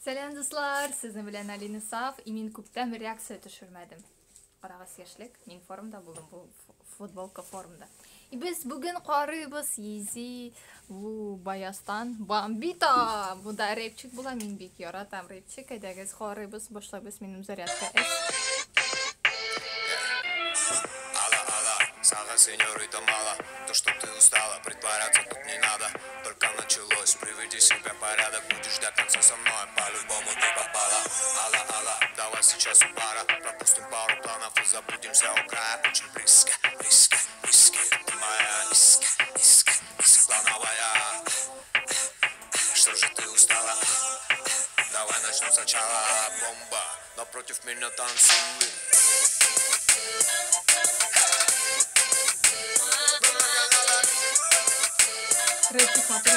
Сәлам, дуслар! Сезнең белән Алина Саф, и мин күптән реакция төшермәдем. Карагыз, яшьлек, мин формда булдым, бу футболка формда. И без бүген карыйбыз Ези бу Баястан Бамбита. Бу да рэпчик була, мин бик яратам рэпчик. Әйдәгез карыйбыз, башлайбыз минем зарядка эш. Алла, Алла, сага, сеньорита, мало. То, что ты устала, притворяться тут не надо. Только началось, приведи себя в порядок. Будешь до конца со мной, по-любому ты попала. Алла, Алла, давай сейчас у бара. Пропустим пару планов и забудемся у края. Очень близко, близко, близко. Ты моя низко, низко, низкоплановая. Что же ты устала? Давай начнем сначала. Бомба напротив меня танцует. Рэпчик матур.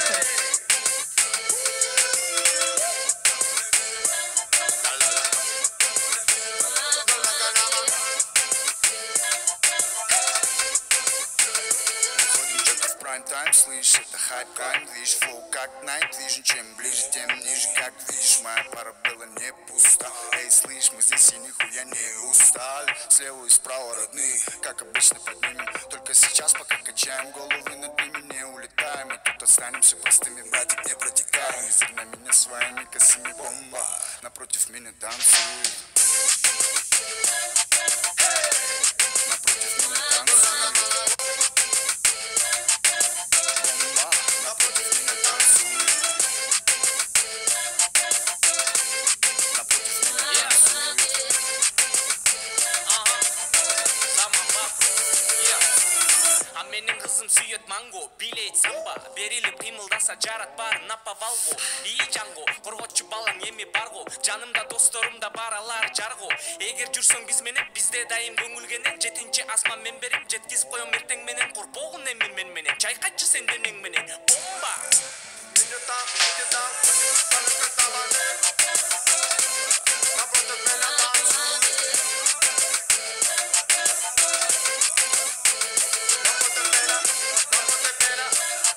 Выходим четко в прайм-тайм, слышь, это хайп крайм. Видишь, флоу как найт, vision, чем ближе, тем ниже. Как видишь, моя пара была не пуста. Эй, слышь, мы здесь и нихуя не устали. Слева и справа родные, как обычно поднимем. Только сейчас, пока качаем головы над ними, не улетаем. Мы тут останемся простыми, братик, не протекаем. Не зырь на меня своими косыми, бомба напротив меня танцует. Напротив меня танцует. Бомба напротив меня танцует. Напротив меня танцует. А менин кызым сүйөт манго, бийлейт самба. Берилип кыймылдаса, жарат баарын наповалго. И жаңго коргочу балаң эми барго. Жанымда досторум да бар, алар жарго. Эгер жүрсөң биз менен, бизде дайым көңүл кенен. Жетинчи асман мен берем, жеткизип коем эртең менен. Коркпогун эми мен менен, чайкачы сен денең менен. Бомба. Меня там, где там, напротив меня танцует. Напротив меня, напротив меня,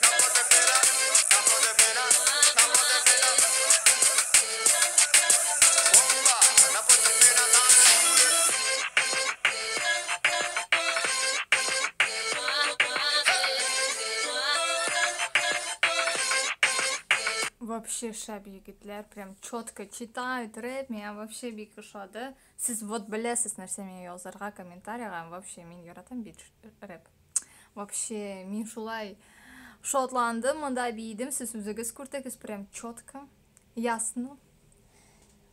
напротив меня, напротив меня, напротив меня. Бомба напротив меня танцует. Вообще шәп егетләр, прям четко читают рэп, миңа вообще бик ошады. Сез вот беләсез нәрсә миңа язарга комментарийга, вообще мин яратам бит рэп. Вообще мин шулай шатландым, монда биедем, сез үзегез күрдегез, прям четко, ясно.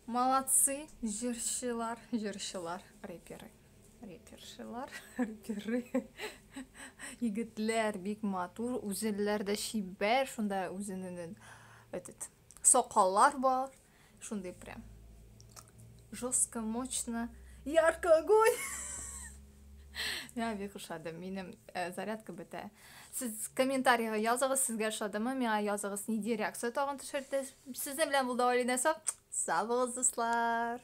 Молодцы, җырчылар, җырчылар, рэперы. Рэпершылар, рэперы. Егетләр бик матур, үзләре дә чибәр, шунда үзенең этот сакаллар бар. Шундый прям жестко, мощно, ярко, огонь. Миңа бик ошады. Минем зарядка бетә. Сез комментарийга языгыз, сезгә ошадымы? Миңа языгыз, нинди реакция тагын төшерде. Сезнең белән булды Алина Саф. Сау булыгыз, дуслар.